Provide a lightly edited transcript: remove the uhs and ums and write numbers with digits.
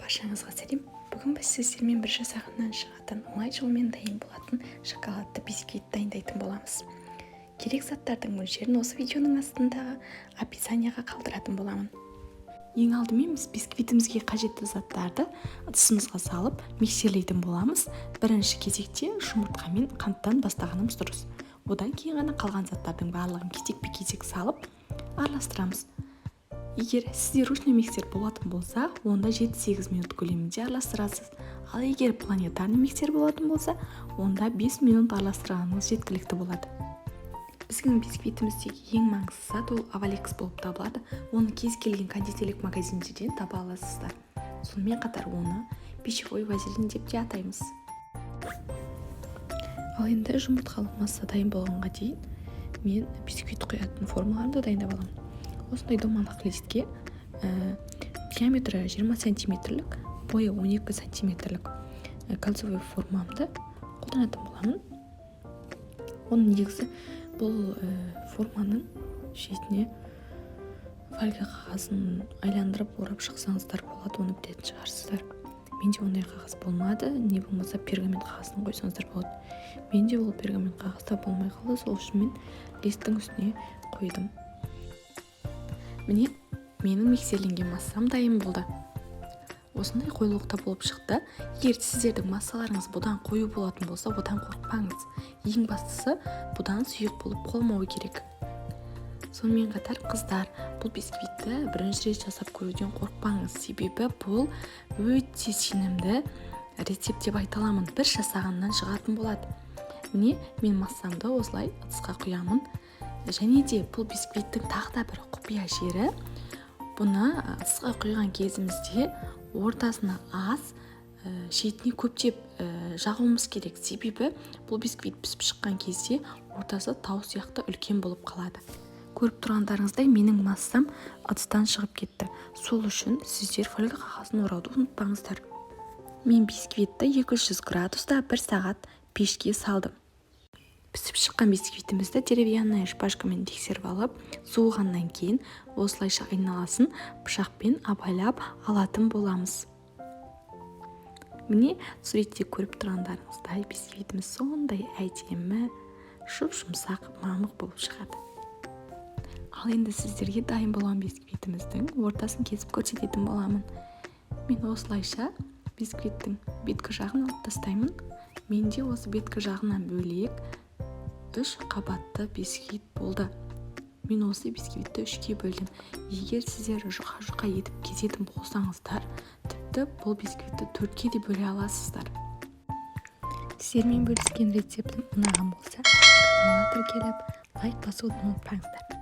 Баршаңызға сәлем! Бүгін біз сіздермен бір жасағаннан шығатын, оңай жолмен дайын болатын шоколадты бисквит дайындайтын боламыз. Керек заттардың мөлшерін осы видеоның астындағы описанияға қалдыратын боламын. Ең алдымен біз бисквитімізге қажетті заттарды ыдысымызға салып, миксерлейтін боламыз. Бірінші кезекте жұмыртқа мен қанттан бастағанымыз дұрыс. Одан кейін ғана қалған заттардың барлығын кезекпе-кезек салып, араластырамыз. Егер сізде ручной миксер болатын болса, онда 7-8 минут көлемінде араластырасыз. Ал егер планетарный миксер болатын болса, онда 5 минут араластырғаныңыз жеткілікті болады. Біздің бисквитіміздегі ең маңызды зат ол авалекс болып табылады. Оны кез келген кондитерлік магазиндерден таба аласыздар. Сонымен қатар оны пищевой вазелин деп те атаймыз. Ал енді жұмыртқалы масса дайын болғанға дейін мен бисквит құятын формаларды дайындап аламын. Осындай домалақ листке диаметрі 20 сантиметрлік, бойы 12 сантиметрлік кольцевой формамды қолданатын боламын. Оның негізі бұл форманың шетіне фольга қағазын айландырып, орап шықсаңыздар болады, оны білетін шығарсыздар. Менде ондай қағаз болмады. Не болмаса пергамент қағазын қойсаңыздар болады. Менде ол пергамент қағаз да болмай қалды, сол үшін мен листтің үстіне қойдым. Міне, менің миксерленген массам дайын болды. Осындай қоюлықта болып шықты. Егер сіздердің массаларыңыз бұдан қою болатын болса, одан қорықпаңыз. Ең бастысы, бұдан сұйық болып қалмауы керек. Сонымен қатар, қыздар, бұл бисквитті бірінші рет жасап көруден қорықпаңыз, себебі бұл өте сенімді рецепт деп айта аламын. Бір жасағаннан шығатын болады. Міне, мен массамды осылай ыдысқа құямын. Және де бұл бисквиттің тағы да бір құпия жері: бұны ыдысқа құйған кезімізде ортасына аз, шетіне көптеп жағуымыз керек, себебі бұл бисквит пісіп шыққан кезде ортасы тау сияқты үлкен болып қалады. Көріп тұрғандарыңыздай, менің массам ыдыстан шығып кетті. Сол үшін сіздер фольга қағазын орауды ұмытпаңыздар. Мен бисквитті 200 градуста бір сағат пешке салдым. Пісіп шыққан бисквитімізді деревянная шпажкамен тексеріп алып, суығаннан кейін осылайша айналасын пышақпен абайлап алатын боламыз. Міне, суретте көріп тұрғандарыңыздай, бисквитіміз сондай әдемі, жұп жұмсақ мамық болып шығады. Ал енді сіздерге дайын болған бисквитіміздің ортасын кесіп көрсететін боламын. Мен осылайша бисквиттің беткі жағын алып тастаймын. Менде осы беткі жағынан бөлек үш қабатты бисквит болды. Мен осы бисквитті үшке бөлдім. Егер сіздер жұқа жұқа етіп кесетін болсаңыздар, тіпті бұл бисквитті төртке де бөле аласыздар. Сіздермен бөліскен рецептім ұнаған болса, каналға тіркеліп, лайк басуды ұмытпаңыздар.